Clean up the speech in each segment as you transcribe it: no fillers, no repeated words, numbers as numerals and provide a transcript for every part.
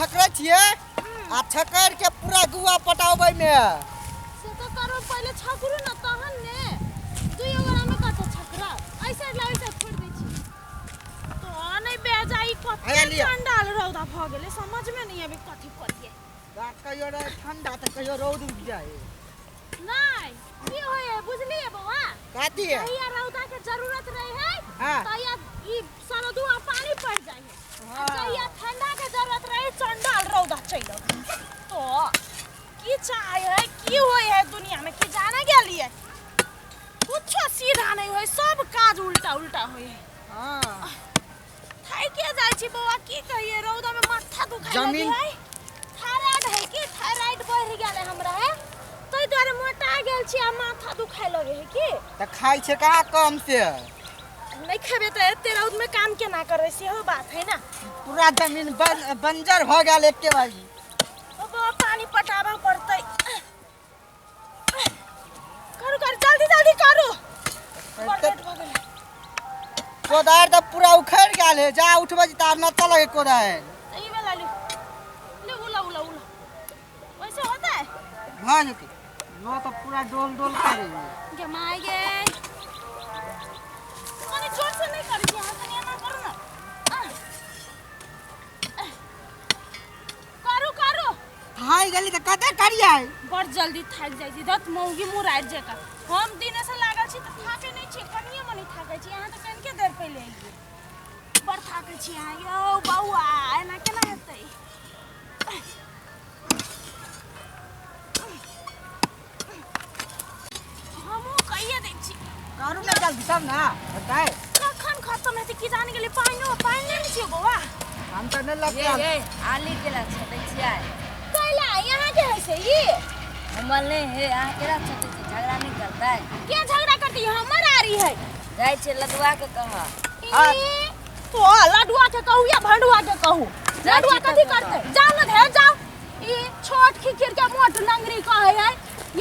छकरै छियै आ छकरि के पूरा गुआ पटाबै मे। से तऽ करो, पहिले छकरू ने तहन ने। दुइयो गोरा में कतऽ छकरा ऐसे ला ऐसे फोड़ दै छी तो नहीं बेजाई। आया कते लिअ। चंडाल रौदा भऽ गेलै, समझ में नहीं आबै कथी करियै। रात कहियो रहे ठंडा तऽ कहियो रौद उगि जाइ। नहीं की होय है बुझलिए बौआ? कथी है? जहिया रौदा के जरूरत रहे है तहिया ई सरदुआ पानी पड़ जाए है। जहिया ठंडा के जरूरत रहे चंडाल रौदा चलि अबै। तो की चाहे है, की होय है दुनिया में की जाने गेलिए, कुछो सीधा नहीं होय, सब काज उल्टा उल्टा होय है। थाके जाइ छी बौआ, की कहिए, रौदा में माथा दुखाय लगे है। थायराइड है की थायराइड बढ़ गेल है हमरा है, ताहि दुआरे मोटा गेल छी आ माथा दुखाय लगे है की। तऽ खाइ छै कहाँ कम से? नहीं खेबे तऽ एते रौद में काम केना करबै, सेहो बात है ना। पूरा जमीन बंजर भऽ गेल एके बारी। ओ बौआ, पानी पटाबऽ पड़तै। करू करू, जल्दी जल्दी करू, बड़ लेट भऽ गेलै। कोदारि तऽ पूरा उखड़ि गेल है, जा उठबै छी तऽ आब नचऽ लगे कोदारि। ई वाला लियो, ले उला उला उला, वैसे होता है। भऽ जेतै, लो तऽ पूरा डोल डोल करै है। गमाय गे, कनी जोर से नहीं करै छी अहाँ, कनी एना करू ने। आह। आह। करू करू। थाकि गेली तऽ कते करियै? बड़ जल्दी थाकि जाइ छी, दत मौगी मुरारि जकाँ। हम दिने से लागल छी तऽ थाकै नहि छी, कनिए मनी थाकै छी। अहाँ तऽ कनिके देर पहिले अयलियै, बड़ थाकै छी अहाँ। यौ बौआ, एना केना हेतै? हमहूँ कहिए दै छी। करू ने जल्दी तब ने हेतै। कखन खतम हेतै की जाने गेलै। पानिओ पानि नहि ने छियै बौआ। हम तऽ नहि ये लगतै। ये आली केला छटै छियै? कैला यहाँ के है से ई? हमर नहि हे, अहाँ केला छटै छियै? झगड़ा नहि करतै? के झगड़ा करती, हमर आरी है। जाइ छियै लदुआ के कह। ई, तो लडुआ के कहू या भंडुआ के कहू? जाइ लडुआ छी कथी तब। करतै? जाओ न धे जाओ। ई छोट खिखिर के मोट लंगड़ी कहै है,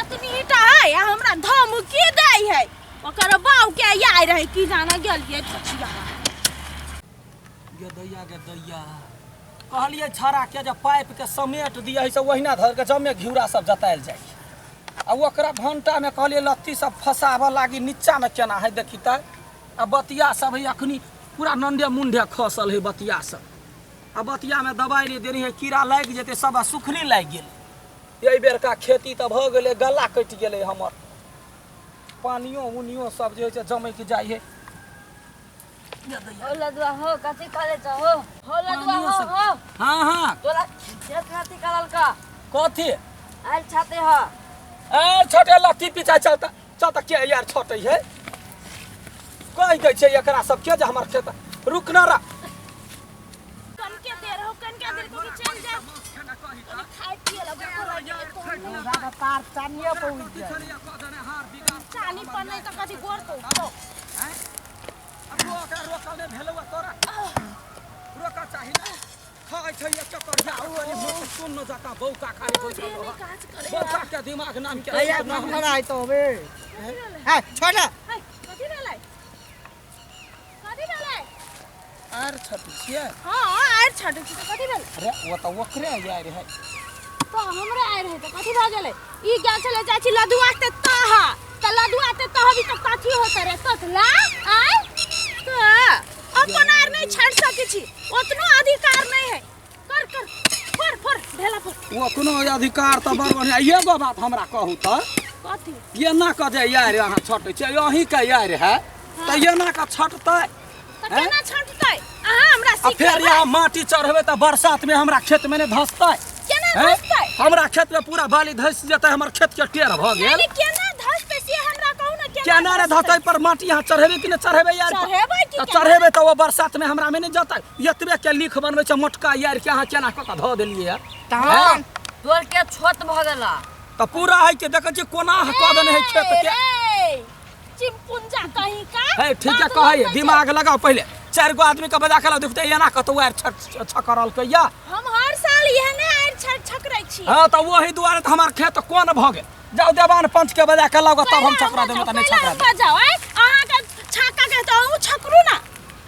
एतनी ईटा है आ हमरा धमकी दै है। ओकर बाऊ के आइ रहे की जाने गेलिए छछिया। गे दैया, गे दैया, कहलियै छड़ा के जे पाइप के समेट दियै से ओहिना धर के जमे घिउरा सब जतायल जाइ आ ओकरा भंटा में कहलियै लत्ती सब फसाबऽ लागी, नीचा में केना है देखी तऽ। आ बतिया सब है अखनी पूरा नंडे मुंडे खसल है बतिया सब। आ बतिया में दवाइ नहि देने है, कीड़ा लागि जेतै सब आ सुखनी लागि गेलै। एहि बेरका खेती तऽ भऽ गेलै, गला कटि गेलै हमर। पानियो उनियो सब जे होइ छै जमैक जाइ है। हो लदुआ हो, कथी करे छ हो? हो लदुआ। पानियो हो सब। हो। हाँ। तोरा खेत खाती करल का? कथी? आयल छाते ह। ए छोटे लत्ती पीछा चलता चलता के यार छोटे है, कहि दै छै एकरा सबके जे हमर खेत रुक न रह। कनके देर हो, कनके देर को चल जा, कनी खाय पिए ला भूख लग गेलै। रौदा के तार चानिये पर उगि जाइ। चानी पर नहीं तऽ कथी गोर तो उठो। रोका चाही ने खाइ छै एक चक्कर सुन जकाँ बौका खाली बैठल नहीं रह। काज करे। बौका के दिमाग नाम के भैया नाम। खड़ा है तो बे है, छोड़ ना। है, कथी भेलै, कथी भेलै? आर छटी छियै? हाँ, आर छाटै छी तऽ कथी भेलै? अरे ओ तऽ ओकरे यार है। तऽ हमरे आइ रहै तऽ कथी भऽ गेलै? ई गेल छलै जाइ छी लदुआ ते तह तऽ लदुआ ते तह भी तऽ कथी होतै रे तोतला आय? तऽ अपन आर नहीं छाटि सकै छी, ओतनो अधिकार नहीं है। कर कर, फोड़ फोड़, ढेला फोड़। ओ कोनो अधिकार तऽ बड़ बढ़िआँ। एगो बात हमरा कहू तऽ। कथी? एना कऽ जे यार अहाँ छटै छियै, अहीँके यार है तऽ एना कऽ छटतै? तऽ केना छाटतै अहाँ हमरा आ फेर सिखेबै? यहाँ माटी चढ़ेबै तऽ बरसात में हमरा खेत में नहि धसतै? केना हैं? धसतै? हमरा खेत में पूरा बाली धसि जेतै, हमर खेत के टेढ़ भऽ गेल। यानी केना धसतै से हमरा कहू ने। केना ने धसतै पर माटी यहाँ चढ़ेबै कि नहि चढ़ेबै यार? चढ़ेबै कि तऽ केना? चढ़ेबै तऽ ओ बरसात में हमरा में नहि जेतै? एतबे के लीख बनबै छै मोटका यार के अहाँ केना कऽ कऽ धऽ देलियै यार? तहन तोर के छोट भऽ गेला। तऽ पूरा है के देखै छियै कोना कऽ देने है खेत के। रे चिमपुंजा कहीं का। है ठीक है। बात कहै लगबै छै। दिमाग लगाओ, पहिले चारि गो आदमी के बजा के लाउ, देखते एना कतौ आर छकरलकै या। हम हर साल एहने आरि छकरै छी। हाँ तऽ ओही दुआरे तऽ हमर खेत कोन भऽ गेल। जाउ देवान पंच के बजा के लाउ, तब हम छकरा देबै, तऽ नहि छकरा देबै। बजाओ आइ अहाँके छक्का के तऽ अहूँ छकरू ना।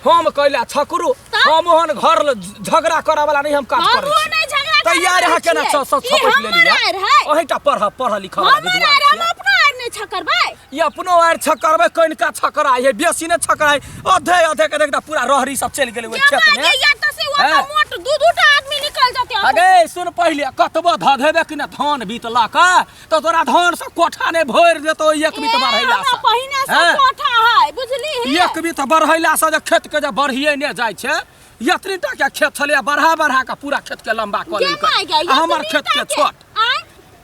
हम कैला छकरू? तऽ? हम ओहन घर झगड़ा करऽ वाला नहीं, हम काज करै हमहूँ छी। नहि झगड़ा। तऽ यार अहाँ केना छपटि लेलियै? ओहिटा पढ़ पढ़ लिख हमर आर हम अपनो आर नहि छकरबै। ई अपनो आर छकरबै, कनिका छकराइ है, बेसी नहि छकराइ, अधे अधे के देखता पूरा रहरी सब चलि गेलै ओहि खेत में। या तऽ से ओतऽ मोट दू दू टा आदमी निकल जेतै। अगे सुन, पहिले कतबो धधेबे कि ने धान बीत लऽ कऽ तऽ तोरा धान से कोठा नहि भरि देतौ एक बीत बढ़ैला से। पहिने से कोठा है, बुझली? एक बीत बढ़ैला से जे खेत के जे बढ़िए नहि जाइ छै। एतनी टा के खेत छलै, बढ़ा बढ़ा के पूरा खेत के लंबा कऽ लेलकै, हमर खेत के छोट।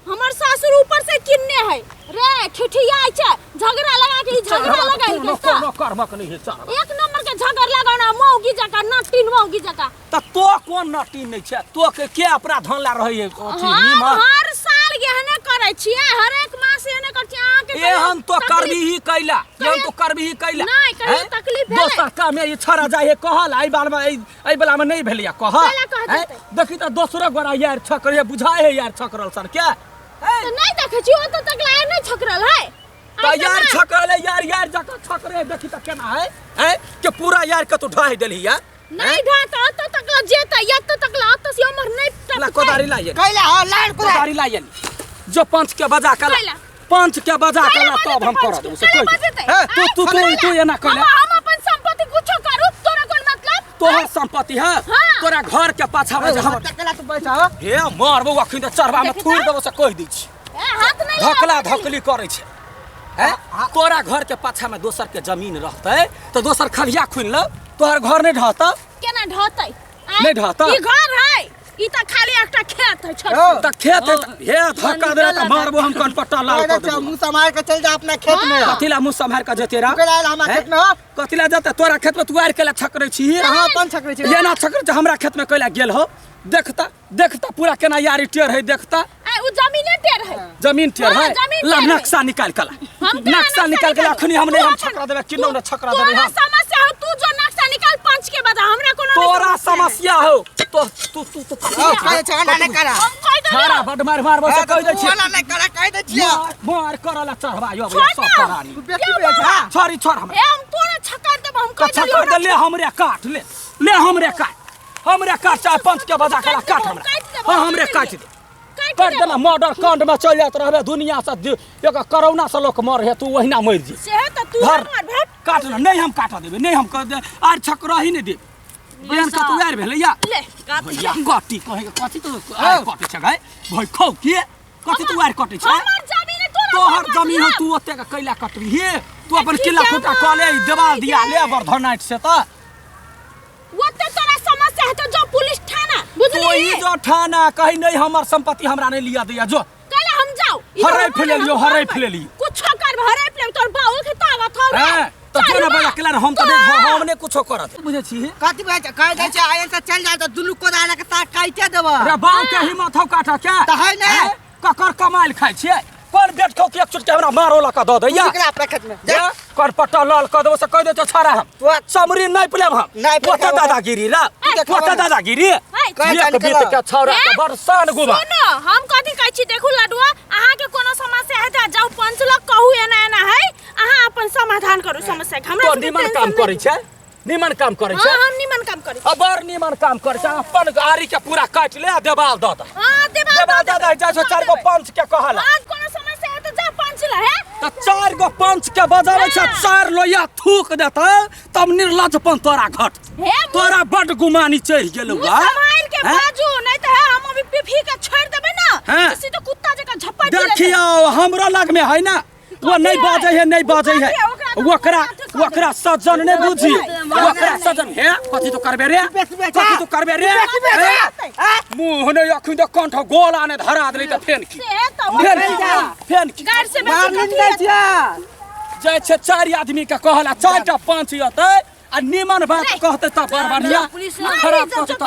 हमर सासुर ऊपर से किन्ने है रे, ठिठियाइ छै झगड़ा लगा के, झगड़ा लगाइ के कोनो कर्मक नहीं है। चढ़ एक नंबर के झगड़ लगाना मौगी जका, नटीन मौगी जका। त तो कोन नटीन नहीं छै? तो के अपना धन ला रहै है अथी नीमन? हर साल एहने करै छियै, हर एक मास एहने करै छियै अहाँ के। एहन तो करबी ही कैला, एहन तो करबी ही कैला। नहीं कहियो तकलीफ भेलै दोसर काम ई छड़ा जाइ है कहल एहि बार में, एहि वाला में नहीं भेलैया कह। देखी त दोसरो गोरा यार छकरे बुझाय है यार छकरल सन के त नहीं देखै छी ओत तक लायर नहीं छकरल है। त यार छकरल है, यार यार जका छकरे देखी त केना है हैं के पूरा यार के तू ढाई देलही यार। नहीं ढा त ओत तक ला जेता, यत तक ला ओत से हमर नहीं ला कोदारी लाइए कैला हो लाइन कोदारी लाइए जो पंच के बजा के, पंच के बजा के ला तब हम कर देबो से कोई। तू तू तू तू एना कैला? हम अपन संपत्ति कुछो करू, तोरा कोन मतलब? तोहर संपत्ति है, तोरा घर के पाछा में हमर तकला तू बैठा हो। हे मारबो अखन त चरबा में थूर देबो से कहि दै छी। हाथ नहीं धकला धकली करै छै। हैं तोरा घर के पाछा में दोसर के जमीन रहतै त दोसर खलिया खुनि ल, तोहर घर नहीं ढहतौ? केना ढहतै? नहीं ढहतौ? ई घर है, ई त खाली एकटा खेत है छोट। त खेत है, हे धक्का दे त मारबो हम कनपट्टा लाल कर देबो। मुंह संभाल के चल जा अपना खेत में। कथिला मुंह संभाल के जते रा? हमरा खेत में हो। कथिला जते तोरा खेत में? तू आर केला छकरै छी? हां अपन छकरै छी। एना छकरै छी हमरा खेत में कैला गेल हो? देखता देखता पूरा केना यारी टेढ़ है, देखता। ए उ जमीने टेढ़ है, जमीन टेढ़ है। ला नक्शा निकाल के ला, नक्शा निकाल के ला अखनी हम नहीं हम छकरा देबे किन्नो ने छकरा देबे। तोरा समस्या हो, तू जो नक्शा निकाल पंच के बता, हमरा कोनो तोरा समस्या हो तो तू तू तू कह छा ना करा हम कह दे छाड़ा बड मार मार बस कह दे छी ना ना करा कह दे छी मार करला चढ़वा यो सब करानी तू बेटी बे जा छोरी छोड़ हमरा। ए हम तोरा छकर देब, हम कह दे छकर दे, ले हमरे काट ले, ले हमरे काट, हमरे काट चाहे पंच के बजा के काट हमरा। हां हमरे काट दे, काट देना मर्डर कांड में चल जात रहबे दुनिया से, एक कोरोना से लोग मर है तू वहिना मर जी से त तू मर भेट काट ना। नहीं हम काट देबे, नहीं हम कर दे आर छकरा ही नहीं देब। एहन कतौ आर भेलै या ले भैया कटी कहे के कथी तू आर कटे छै गाय भाई खौ के कथी तू आर कटे छै? हमर जमीन है, तोरा तोहर कोन जमीन हो, मतलब? तू ओते के कैला कटबी हे? तू अपन किला खुटा कऽ ले, देवाल दिया ले बरधनाइट से त ओते तोरा समस्या है तो जो पुलिस थाना, बुझली? तो ई जो थाना कहीं नहीं, हमर संपत्ति हमरा नहीं लिया दिया जो कैला हम जाओ हराइ फैलेलियो, हराइ फैलेलियो। कुछो कर हराइ फैलेलियो, तोर बाऊ के ताकत हो रे। हैं त जो ना बजा केला हम त नहीं, हम ने कुछो करत बुझै छी। कथी बुझै छी? कह दै छै आयन से चल जा त दुनू कोदार के साथ काटे देब। रे बाऊ के हिम्मत हौ काटा के त है ने ककर कमाइल खाइ छियै? कोन बेट खौ के एक चुटकी हमरा मारो लका दऽ दैया? निकला अपना खेत में जा। कर पट्टा लाल कऽ देबो से कहि दै छौ छाड़ा हम चमरी नहीं पिलेब हम। नहीं पिलेब। ओतऽ दादागिरी रा, ओतऽ दादागिरी। एक बीत के छौड़ा के बड़ शान गुबा। सुनो हम कथी कहै छी, देखू लडुआ अहाँ के कोनो समस्या है त जाउ पंच लग कहू एना एना है, अहाँ अपन समाधान करू समस्या के। हमरा तो निमन काम करै छै, निमन काम करै छै। हां हम निमन काम करै छी। बड़ निमन काम करै छै, अपन आरी के पूरा काटि ले आ देवाल दऽ दे। हां देवाल देवाल दऽ दे, जाइ छौ चारि गो पंच के कहला। हां कोनो समस्या है त जा पंच ल है। त चारि गो पंच के बजाबै छै, चारि लोहिया थूक देतै तब निर्लज्जपन तोरा घट। तोरा बड गुमानी चढ़ि गेलौ। सम्हारि के बाजू नहीं त हम अभी पीफी के छोड़ देबै ना, सीधे कुत्ता जकाँ झपटि लेतै। देखियौ हमरो लग में है ना, वो नहीं बाजै है, नहीं बाजै है। ओकरा ओकरा सज्जन नहीं बुझी, ओकरा सज्जन हे कथी तो करबे रे, कथी तो करबे रे। मुँह नहीं अखन तो कंठ गोला ने धरा देली त फेन की, फेन की, फेन की जाइ छै चारि आदमी के कहला, चारिटा पंच अतै आ निमन बात कहतै त बड़ बढ़िया, खराब कहतै त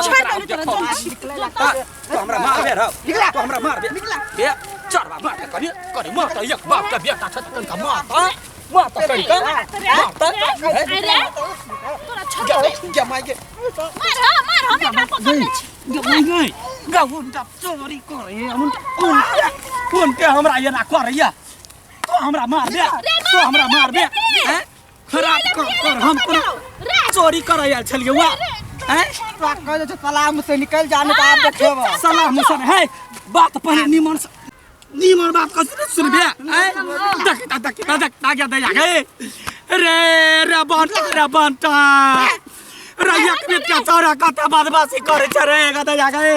तो हमरा मारबे रह, तो हमरा मारबे। हे चढ़वा मार के करी करी मार त एक बाप के बेटा छ त कनिका मार त, मार त कनिका मार त। अरे तोरा छोड़ के माय के मार, हां मार, हम एकरा पकड़ ले छी। नहीं गउंटा चोरी करे हम कोन कोन के हमरा एना करैया? तो हमरा मार दे, तो हमरा मार दे। हैं खराब कर कर हम चोरी करे आयल छलियै वा। हैं तोरा कह दे सलाम से निकल जाने का आप देखेब सलाह मुसन है बात पहले निमन से निमन बात कह सुनबे हैं देख देख देख देख गे दैया गे रे रे बंटा रे बंटा रे एक मिनट के चौरा कते बदमाशी करे छै रे गे दैया गे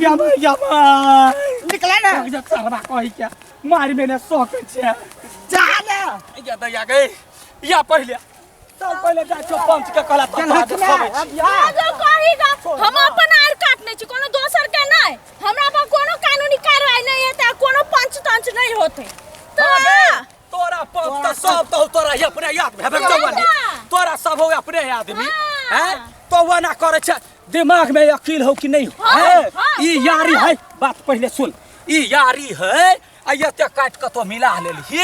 या भाई या भाई निकले ना जा सरबा कहि के मारि मेने सकै छै जा ना या दैया गे या पहिले चल पहिले जाइ छौ पंच के कहला चल तऽ हट ना देखबै अब जा जो कही गा हम अपन आर काटने छी कोनो दोसर के नहीं। हमरा पर कोनो कानूनी कार्रवाई नहीं हेतै, कोनो पंच तंच नहीं होते तो तोरा पंच तऽ सब तऽ तोरा अपने याद भेबे जवानी तोरा सब हो अपने आदमी हैं तो वो ना करे छै दिमाग में अकील हो कि नहीं हो हाँ, हाँ, ई यारी है बात पहिले सुन ई यारी है आ एते काटि कऽ तो मिला लेलही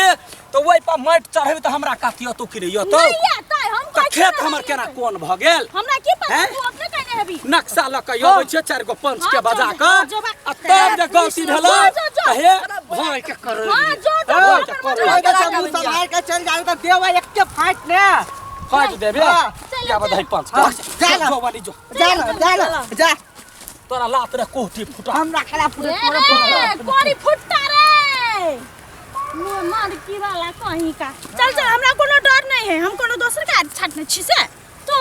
तऽ ओहि पर माटि चढ़ेबै तऽ हमरा कातियो तो कि नहीं यतो नहीं एतै हम तऽ कहै छी खेत ना, हमर नहीं केना एतै। कोन भऽ गेल हमरा की पता हैं? तू अपने कहने हेबी नक्शा लऽ कऽ अबै छै चारि गो पंच के हाँ, बजा जो, कऽ जो, जो, आ तब जे गलती भेलै जो, जो, जो। तऽ हे भाय के करै हाँ, जो, जो, भाय के अपन करै कह दे सब मुंह संभाल के चल जाने तो देव एक के फाट ने काटि देबे हाँ। या बधाई पंच हाँ, के जा ना। जो वाली जो जा ना जा ना जा तोरा लात रे कोठी फुटा हमरा खिलाफ पूरे ए पूरे रे कोरी फुट्टा रे मुँह मार की वाला कहीं का। चल चल, हमरा कोनो डर नहीं है, हम कोनो दोसर के छाटने छी से तो।